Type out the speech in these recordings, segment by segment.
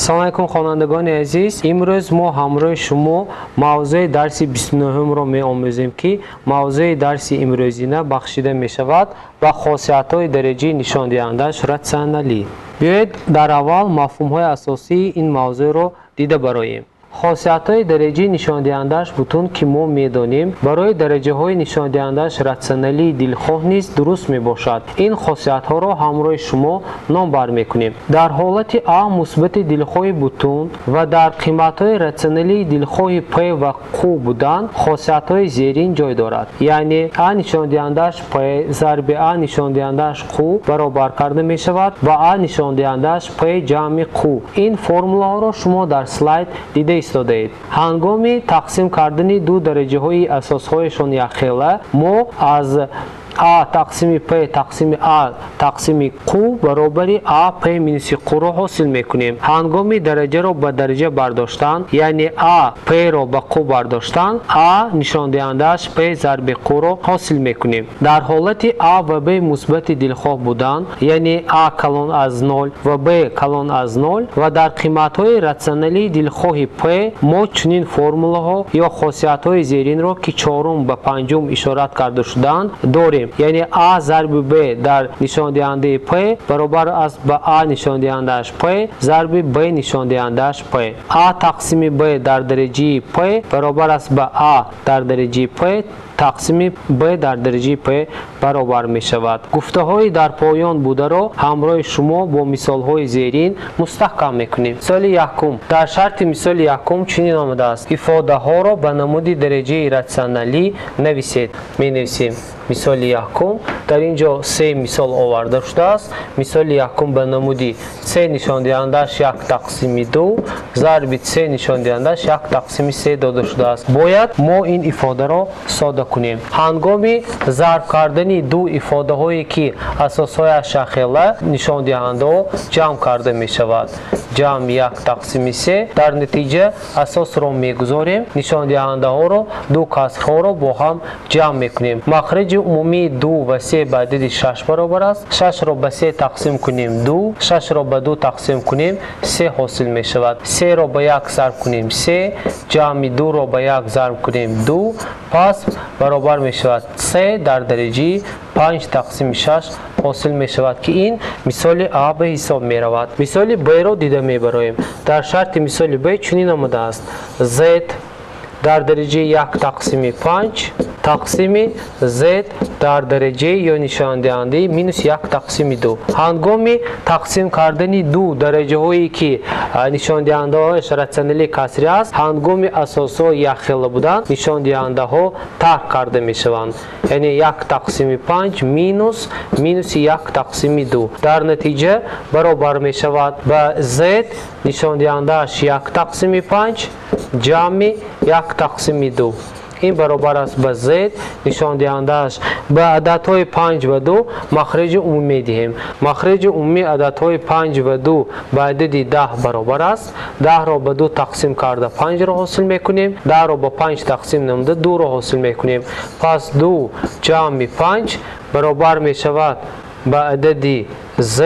Салом алайкум, хонандагони азиз. Имрӯз мо ҳамроҳи шумо мавзӯи дарси 29-ро меомӯзем, ки мавзӯи дарси имрӯзина бахшида мешавад ба хосиятҳои дараҷаи нишондиҳандааш ратсионалӣ. Биёед дар аввал мафҳумҳои асосии ин мавзӯъро дида бароем. Хосиятҳои дараҷаи нишондиҳандааш бутун, ки мо медонем, барои дараҷаҳои нишондиҳандааш ратсионалии дилхоҳ низ дуруст мебошад. Ин хосиятҳоро ҳамроҳи шумо номбар мекунем. Дар ҳолати А мусбати дилхоҳи бутун ва дар қиматҳои ратсионалии дилхоҳи П ва Q будан хосиятҳои зерин ҷой дорад. Яъне А нишондиҳандааш П зарби А нишондиҳандааш Q баробар карда мешавад ва А нишондиҳандааш П ҷамъи Q. Ин формулаҳоро шумо дар слайд дида истодаед. Ҳангоми тақсим кардани ду дараҷаҳои асосҳояшон якхела мо аз А тақсими П тақсими А тақсими Q баробари А П минуси Q-ро ҳосил мекунем. Ҳангоми дараҷаро ба дараҷа бардоштан, яъне А П-ро ба Q бардоштан, А нишондиҳандааш П зарби Q-ро ҳосил мекунем. Дар ҳолати А ва Б мусбати дилхоҳ будан, яъне А калон аз 0 ва Б калон аз 0 ва дар қиматҳои ратсионалии дилхоҳи П мо чунин формулаҳо ё хосиятҳои зеринро, ки чорум ба панҷум ишорат карда шудаанд, дорем. Яъне А зарби Б дар нишондиҳандаи П баробар аст ба А нишондиҳандааш П зарби Б нишондиҳандааш П. А тақсими Б дар дараҷаи П баробар аст ба А дар дараҷаи П тақсими Б дар дараҷаи П баробар мешавад. Гуфтаҳои дар поён бударо ҳамроҳи шумо бо мисолҳои зерин мустаҳкам мекунем. Мисоли якум. Дар шарти мисоли якум чунин омадааст: ифодаҳоро ба намуди дараҷаи ратсионалӣ нависед. Менависем мисоли якум. Дар ин ҷо се мисол оварда шудааст. Мисоли якум ба намуди с нишондиҳандааш як тақсими ду зарби с нишондиҳандааш як тақсими се дода шудааст. Бояд мо ин ифодаро сода кунем. Ҳангоми зарб кардани ду ифодаҳое, ки асосҳояш якхела, нишондиҳандаҳо ҷамъ карда мешавад. Ҷамъ як тақсими се. Дар натиҷа асосро мегузорем, нишондиҳандаҳоро ду касрҳоро бо ҳам ҷамъ мекунем. Махраҷи умумии ду ва се ба адади шаш баробар аст. Шашро ба се тақсим кунем ду, шашро ба ду тақсим кунем се ҳосил мешавад. Серо ба як зарб кунем се, ҷамъи дуро ба як зарб кунем ду, пас баробар мешавад се дар дараҷаи панҷ тақсими шаш ҳосил мешавад, ки ин мисоли А ба ҳисоб меравад. Мисоли Б-ро дида мебароем. Дар шарти мисоли Б чунин омадааст: Z дар дараҷаи як тақсими панҷ тақсими Z дар дараҷаи ё нишондиҳандаи минус як тақсими ду. Ҳангоми тақсим кардани ду дараҷаҳое, ки нишондиҳандаҳояш ратсионалии касрӣ аст, ҳангоми асосҳо якхела буданд, нишондиҳандаҳо тарк карда мешаванд. Яъне як тақсими панҷ минус минуси як тақсими ду. Дар натиҷа баробар мешавад ба Z нишондиҳандааш як тақсими панҷ ҷамъи як тақсими ду. Ин баробар аст ба Z нишондиҳандааш ба ададҳои панҷ ва ду махраҷи умумӣ медиҳем. Махраҷи умумии ададҳои панҷ ва ду ба адади 10 баробар аст. 10-ро ба ду тақсим карда панҷро ҳосил мекунем. 10-ро ба панҷ тақсим намуда дуро ҳосил мекунем. Пас ду ҷамъи панҷ баробар мешавад ба адади Z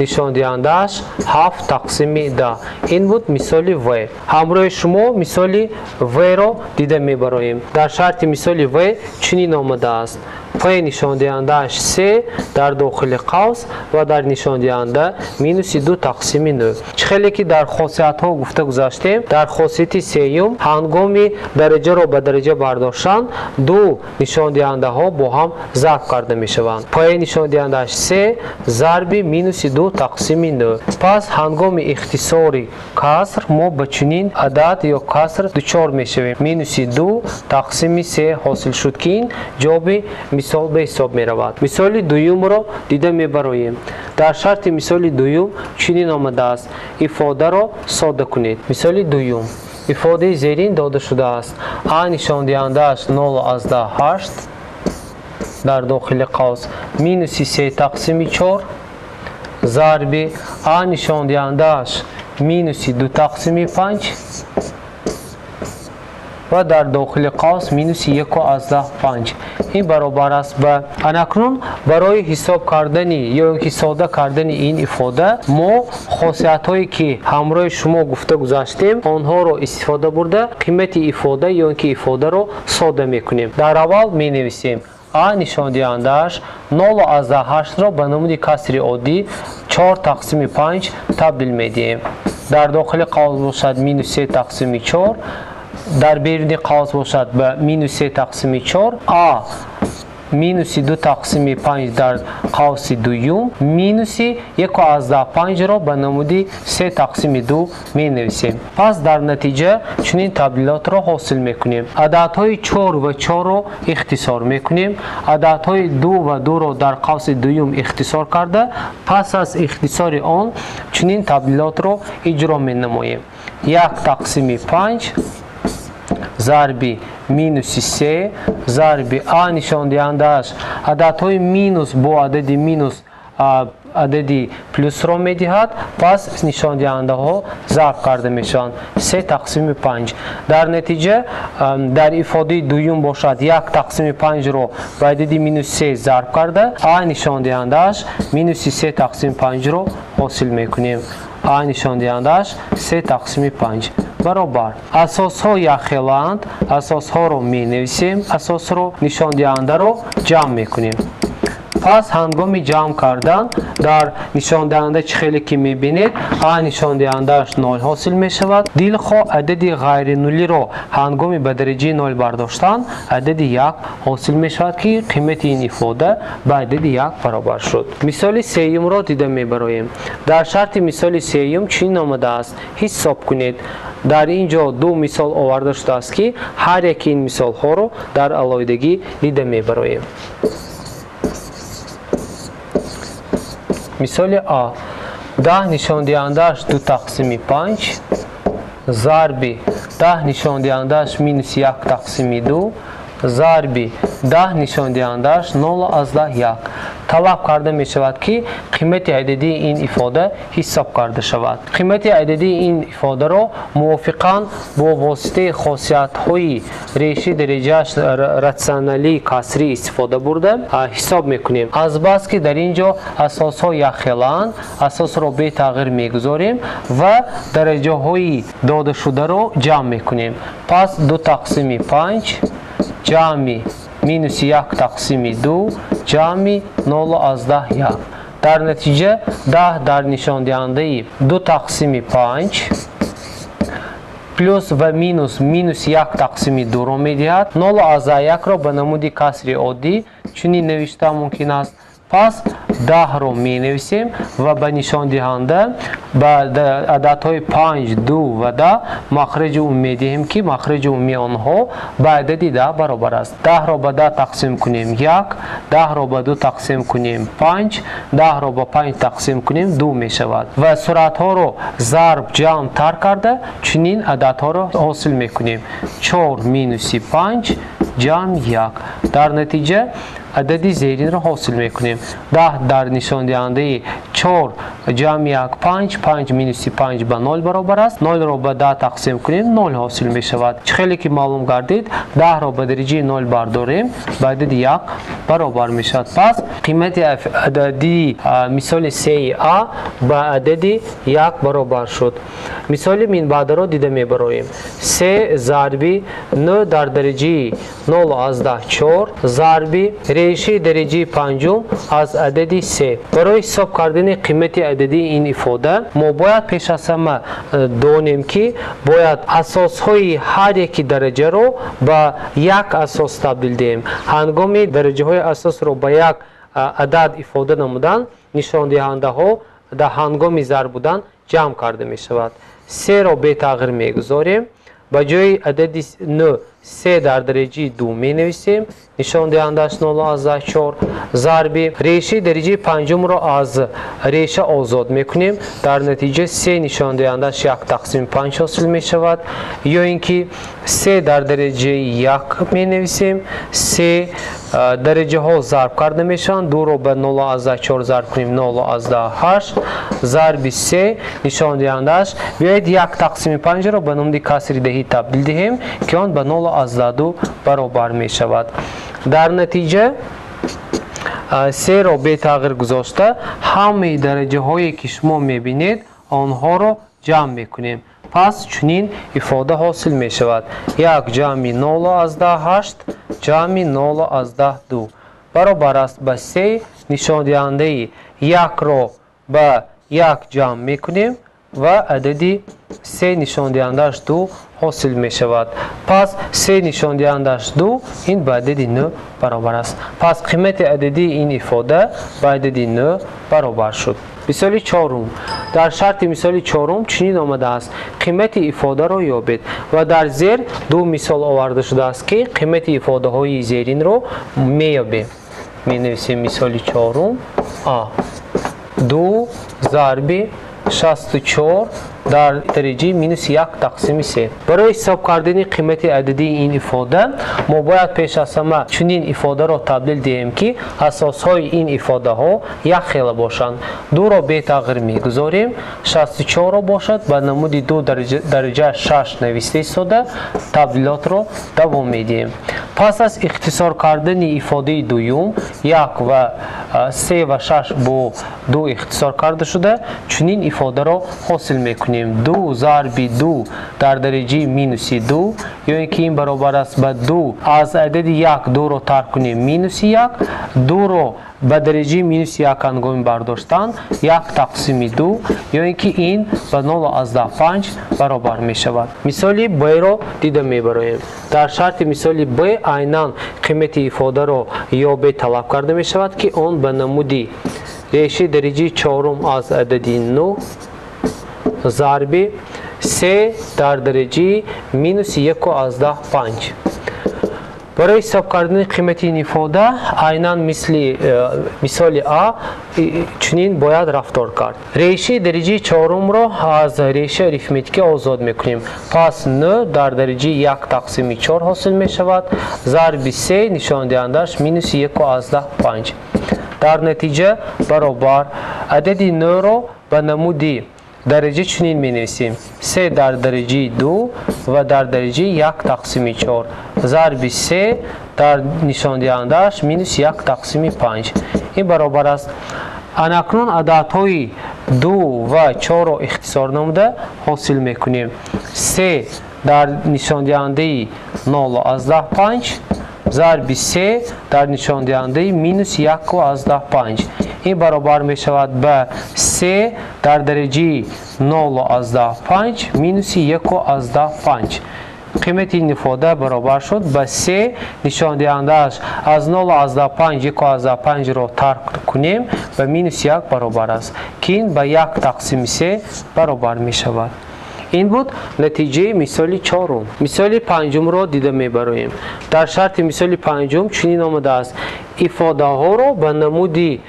нишондиҳандааш ҳафт тақсими 10. Ин буд мисоли В. Ҳамроҳи шумо мисоли В-ро дида мебароем. Дар шарти мисоли В чунин омадааст: П нишондиҳандааш се дар дохили қавс ва дар нишондиҳанда минуси ду тақсими нӯ. Чӣ хеле ки дар хосиятҳо гуфта гузаштем, дар хосияти сеюм ҳангоми дараҷаро ба дараҷа бардоштан ду нишондиҳандаҳо бо ҳам зарб карда мешаванд. П нишондиҳандааш се зарби минуси ду тақсими нӯ. Пас ҳангоми ихтисори каср мо ба чунин адад ё каср дучор мешавем. Минуси ду тақсими се ҳосил шуд, ки ин ҷавоби мисол ба ҳисоб меравад. Мисоли дуюмро дида мебароем. Дар шарти мисоли дуюм чунин омадааст: ифодаро сода кунед. Мисоли дуюм. Ифодаи зерин дода шудааст. А нишондиҳандааш нол аз даҳ ҳашт дар дохили қавс минуси се тақсими чор зарби А нишондиҳандааш минуси ду тақсими панҷ. ва дар дохили қавс минуси 1,5. Ин баробар аст ба. Анакнун барои ҳисоб кардани ё инки сода кардани ин ифода мо хосиятҳое ки ҳамроҳи шумо гуфта гузаштем, онҳоро истифода бурда қимати ифода ё инки ифодаро сода мекунем. Дар аввал менависем А нишондиҳандааш 0,8-ро ба намуди касри оддӣ 4 тақсими 5 табдил медиҳем. Дар дохили қавс бошад минус 3 тақсими 4, дар беруни қавс бошад ба минус 3 тақсими 4, А минуси 2 тақсими 5 дар қавси дуюм минуси 1,5-ро ба намуди 3 тақсими 2 менависем. Пас дар натиҷа чунин табдилотро ҳосил мекунем. Ададҳои 4 ва 4-ро ихтисор мекунем. Ададҳои 2 ва 2-ро дар қавси дуюм ихтисор карда, пас аз ихтисори он чунин табдилотро иҷро менамоем. 1 тақсими 5 зарби минуси 3 зарби А нишондиҳандааш ададҳои минус бо адади минус адади плюсро медиҳад, пас нишондиҳандаҳо зарб карда мешаванд 3 тақсими 5. Дар натиҷа дар ифодаи дуюм бошад 1 тақсими 5-ро ба адади минус 3 зарб карда, А нишондиҳандааш минуси 3 тақсими 5-ро ҳосил мекунем. А нишондиҳандааш 3 тақсими 5 баробар. Асосҳо якхелаанд, асосҳоро менависем, асосро нишондиҳандаро ҷамъ мекунем. Пас ҳангоми ҷамъ кардан дар нишондиҳанда чӣ хеле ки мебинед, А нишондиҳандааш 0 ҳосил мешавад. Дилхоҳ адади ғайринулиро ҳангоми ба дараҷаи 0 бардоштан адади 1 ҳосил мешавад, ки қимати ин ифода ба адади 1 баробар шуд. Мисоли сеюмро дида мебароем. Дар шарти мисоли сеюм чунин омадааст: ҳисоб кунед. Дар ин ҷо ду мисол оварда шудааст, ки ҳар яки ин мисолҳоро дар алоҳидагӣ дида мебароем. Мисоли А. 10 нишондиҳандааш 2 тақсими 5 зарби 10 нишондиҳандааш минус 1 тақсими 2 зарби 10 нишондиҳандааш 0,1. Талаб карда мешавад, ки қимати ададии ин ифода ҳисоб карда шавад. Қимати ададии ин ифодаро мувофиқан бо воситаи хосиятҳои реши дараҷааш ратсионалии касрӣ истифода бурда ҳисоб мекунем. Азбаски дар ин ҷо асосҳо якхелаанд, асосро бетағйир мегузорем ва дараҷаҳои додашударо ҷамъ мекунем. Пас 2 тақсими 5 ҷамъи минуси 1 тақсими 2 ҷамъи 0,1. Дар натиҷа 10 дар нишондиҳандаи 2 тақсими 5 плюс ва минус минус 1 тақсими 2-ро медиҳад. 0,1-ро ба намуди касри оддӣ чунин навишта мумкин аст. Пас 10-ро менависем ва ба нишондиҳанда ба ададҳои 5, 2 ва 10 махраҷи умумӣ медиҳем, ки махраҷи умумии онҳо ба адади 10 баробар аст. 10-ро ба 10 тақсим кунем 1, 10-ро ба 2 тақсим кунем 5, 10-ро ба 5 тақсим кунем 2 мешавад. Ва суратҳоро зарб ҷамъ тар карда чунин ададҳоро ҳосил мекунем. 4 минуси 5 ҷамъ 1. Дар натиҷа адади зеринро ҳосил мекунем. 10 дар нишондиҳандаи 4 ҷамъи 1 5, 5 минуси 5 ба 0 баробар аст. 0-ро ба 10 тақсим кунем 0 ҳосил мешавад. Чӣ хеле ки маълум гардид, 10-ро ба дараҷаи 0 бардорем ба адади 1 баробар мешавад. Пас қимати адади мисоли 3А ба адади 1 баробар шуд. Мисоли минбаъдаро дида мебароем. 3 зарби 9 дар дараҷаи 0,4 зарби реши дараҷаи панҷум аз адади 3. Барои ҳисоб кардани қимати ададии ин ифода мо бояд пеш аз ҳама донем, ки бояд асосҳои ҳар яки дараҷаро ба як асос табдил диҳем. Ҳангоми дараҷаҳои асосро ба як адад ифода намудан, нишондиҳандаҳо дар ҳангоми зарб будан ҷамъ карда мешавад. 3-ро бетағйир мегузорем. Ба ҷои адади 9 се дар дараҷаи 2 менависем, нишондиҳандааш 0,4 зарби решаи дараҷаи панҷумро аз реша озод мекунем. Дар натиҷа се нишондиҳандааш 1 тақсими 5 ҳосил мешавад, ё ин ки се дар дараҷаи 1 менависем. Се дараҷаҳо зарб карда мешаванд. Дуро ба 0,4 зарб кунем, 0,8 зарби се нишондиҳандааш. Биёед, 1 тақсими 5-ро ба намуди касри даҳӣ табдил диҳем, ки он ба 0,2 баробар мешавад. Дар натиҷа серо бетағйир гузошта, ҳамаи дараҷаҳое ки шумо мебинед, онҳоро ҷамъ мекунем. Пас чунин ифода ҳосил мешавад: як ҷамъи 0,8 ҷамъи 0,2 баробар аст ба се нишондиҳандаи якро ба як ҷамъ мекунем ва адади се нишондиҳандааш ду ҳосил мешавад. Пас се нишондиҳандааш ду ин ба адади нӯ баробар аст. Пас қимати ададии ин ифода ба адади нӯ баробар шуд. Мисоли чорум. Дар шарти мисоли чорум чунин омадааст: қимати ифодаро ёбед, ва дар зер ду мисол оварда шудааст, ки қимати ифодаҳои зеринро меёбем. Менависем: мисоли чорум а, ду зарби 64 дар дараҷаи минус 1 тақсими 3. Барои ҳисоб кардани қимати ададии ин ифода мо бояд пеш аз ҳама чунин ифодаро табдил диҳем, ки асосҳои ин ифодаҳо якхела бошанд. Дуро бетағйир мегузорем, 64-ро бошад ба намуди ду дараҷа шаш нависта истода, табдилотро давом медиҳем. Пас аз ихтисор кардани ифодаи дуюм, як ва се ва шаш бо ду ихтисор карда шуда, чунин ифодаро ҳосил мекунем: ду зарби ду дар дараҷаи минуси ду, ё ин ки ин баробар аст ба ду, аз адади як дуро тарк кунем, минуси як, дуро ба дараҷаи минуси як ҳангоми бардоштан 1 тақсими 2, ё ин ки ин ба 0,5 баробар мешавад. Мисоли б-ро дида мебароем. Дар шарти мисоли б айнан қимати ифодаро ёбед талаб карда мешавад, ки он ба намуди решаи дараҷаи чорум аз адади нӯ зарби се дар дараҷаи минуси 1,5. Барои ҳисоб кардани қимати ин ифода айнан мисли мисоли а чунин бояд рафтор кард. Решаи дараҷаи чорумро аз решаи арифметикӣ озод мекунем. Пас нӯ дар дараҷаи 1 тақсими 4 ҳосил мешавад зарби се нишондиҳандааш минуси 1,5. Дар натиҷа баробар адади нӯро ба намуди дараҷа чунин менависем: се дар дараҷаи ду ва дар дараҷаи 1 тақсими 4 зарби се дар нишондиҳандааш минус 1 тақсими 5. Ин баробар аст. Анакнун ададҳои ду ва чорро ихтисор намуда ҳосил мекунем: се дар нишондиҳандаи 0,5 зарби се дар нишондиҳандаи минус 1,5. Ин баробар мешавад ба се дар дараҷаи 0,5 минуси 1,5. Қимати ин ифода баробар шуд ба се нишондиҳандааш аз 0,5 1,5-ро тарк кунем, ба минус як баробар аст, ки ин ба 1 тақсими 3 баробар мешавад. Ин буд натиҷаи мисоли чорум. Мисоли панҷумро дида мебароем. Дар шарти мисоли панҷум чунин омадааст: ифодаҳоро ба намуди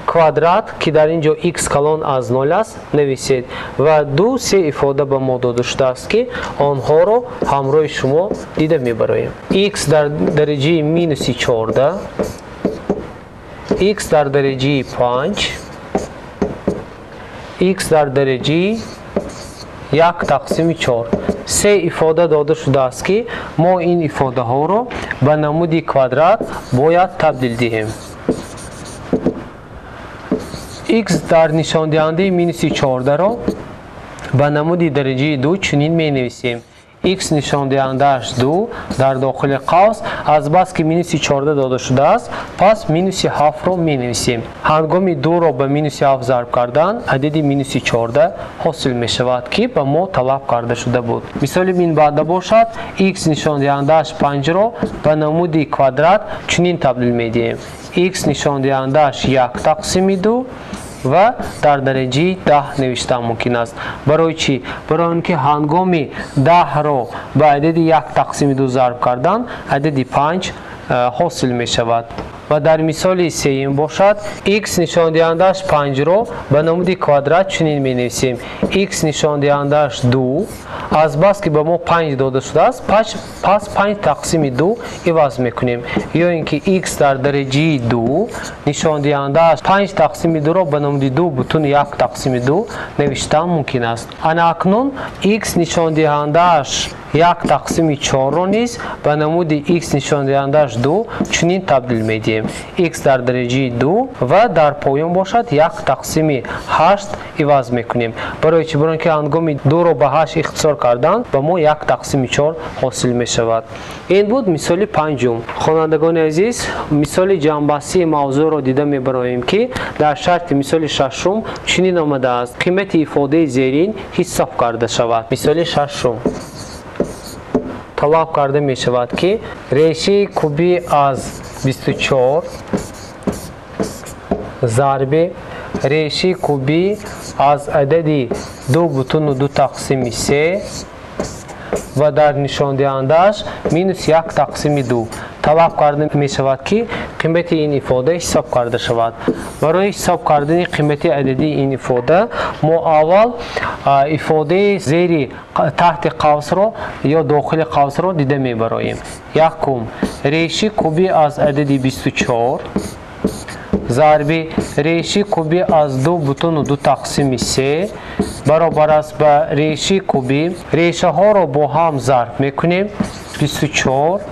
квадрат, ки дар ин ҷо x калон аз нол аст, нависед, ва ду се ифода ба мо дода шудааст, ки онҳоро ҳамроҳи шумо дида мебароем: x дар дараҷаи минуси 14, x дар дараҷаи 5, x дар дараҷаи 1 тақсими 4. Се ифода дода шудааст, ки мо ин ифодаҳоро ба намуди квадрат бояд табдил диҳем. X дар нишондиҳандаи минуси 14-ро ба намуди дараҷаи ду чунин менависем: x нишондиҳандааш ду дар дохили қавс, азбаски минуси 14 дода шудааст, пас минуси ҳафтро менависем. Ҳангоми дуро ба минуси ҳафт зарб кардан, адади минуси 14 ҳосил мешавад, ки ба мо талаб карда шуда буд. Мисоли минбаъда бошад, x нишондиҳандааш панҷро ба намуди квадрат чунин табдил медиҳем: x нишондиҳандааш 1 тақсими ду, ва дар дараҷаи 10 навиштан мумкин аст. Барои чӣ? Барои он ки ҳангоми 10-ро ба адади 1 тақсими 2 зарб кардан, адади 5 ҳосил мешавад. Ва дар мисоли сеюм бошад, x нишондиҳандааш 5-ро ба намуди квадрат чунин менависем. X нишондиҳандааш 2, азбаски ба мо 5 дода шудааст, пас 5 тақсими 2 иваз мекунем. Ё ин ки x дар дараҷаи 2 нишондиҳандааш 5 тақсими 2-ро ба намуди 2,1 тақсими 2 навиштан мумкин аст. Ана акнун x нишондиҳандааш 1 тақсими 4-ро низ ба намуди x нишондиҳандааш 2 чунин табдил медиҳем. X дар дараҷаи 2 ва дар поён бошад 1 тақсими 8 иваз мекунем. Барои чӣ? Барои ки ҳангоми 2-ро ба 8 ихтисор кардан ба мо 1 тақсими 4 ҳосил мешавад. Ин буд мисоли панҷум. Хонандагони азиз, мисоли ҷамъбастии мавзӯъро дида мебароем, ки дар шарти мисоли шашум чунин омадааст: қимати ифодаи зерин ҳисоб карда шавад. Мисоли шашум талаб карда мешавад, ки решаи кубӣ аз 24 зарби решаи кубӣ аз адади 2,2 тақсими 3 ва дар нишондиҳандааш минус 1 тақсими 2 талаб карда мешавад, ки қимати ин ифода ҳисоб карда шавад. Барои ҳисоб кардани қимати ададии ин ифода мо аввал ифодаи зери таҳти қавсро ё дохили қавсро дида мебароем. Якум, реши кубӣ аз адади 24 зарби реши кубӣ аз 2,2 тақсими 3 баробар аст ба реши кубӣ. Решаҳоро бо ҳам зарб мекунем. 24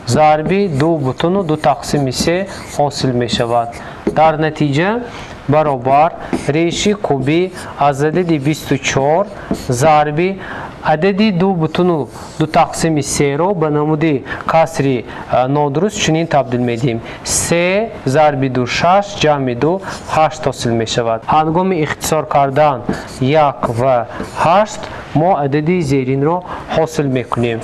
зарби 2,2 тақсими 3 ҳосил мешавад. Дар натиҷа баробар реши кубӣ аз адади 24 зарби адади 2,2 тақсими 3-ро ба намуди касри нодуруст чунин табдил медиҳем. 3 зарби 2 6 ҷамъи 2 8 ҳосил мешавад. Ҳангоми ихтисор кардан 1 ва 8 мо адади зеринро ҳосил мекунем.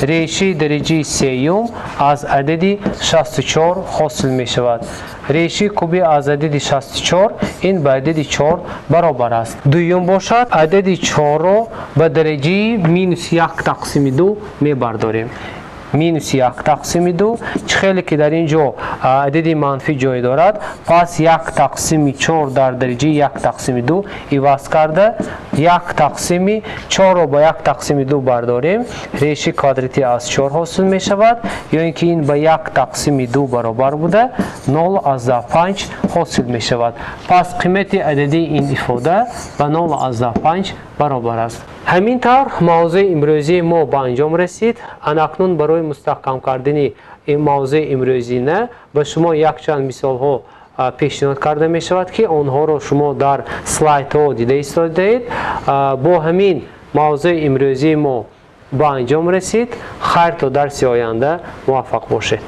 Решаи дараҷаи сеюм аз адади 64 ҳосил мешавад. Решаи кубӣ аз адади 64 ин ба адади 4 баробар аст. Дуюм бошад, адади 4-ро ба дараҷаи минус 1 тақсими 2 мебардорем. Минус 1 тақсими 2, чӣ хеле ки дар ин ҷо адади манфӣ ҷой дорад, пас 1 тақсими 4 дар дараҷаи 1 тақсими 2 иваз карда 1 тақсими 4-ро ба 1 тақсими 2 бардорем, решаи квадратӣ аз 4 ҳосил мешавад, ё ин ки ин ба 1 тақсими 2 баробар буда 0,5 ҳосил мешавад. Пас қимати ададии ин ифода ба 0,5 баробар аст. Ҳамин тавр мавзӯи имрӯзии мо ба анҷом расид. Анакнун барои мустаҳкам кардани мавзӯи имрӯзина ба шумо якчанд мисолҳо пешниҳод карда мешавад, ки онҳоро шумо дар слайдҳо дида истодаед. Бо ҳамин мавзӯи имрӯзии мо ба анҷом расид. Хайр, то дарси оянда муваффақ бошед.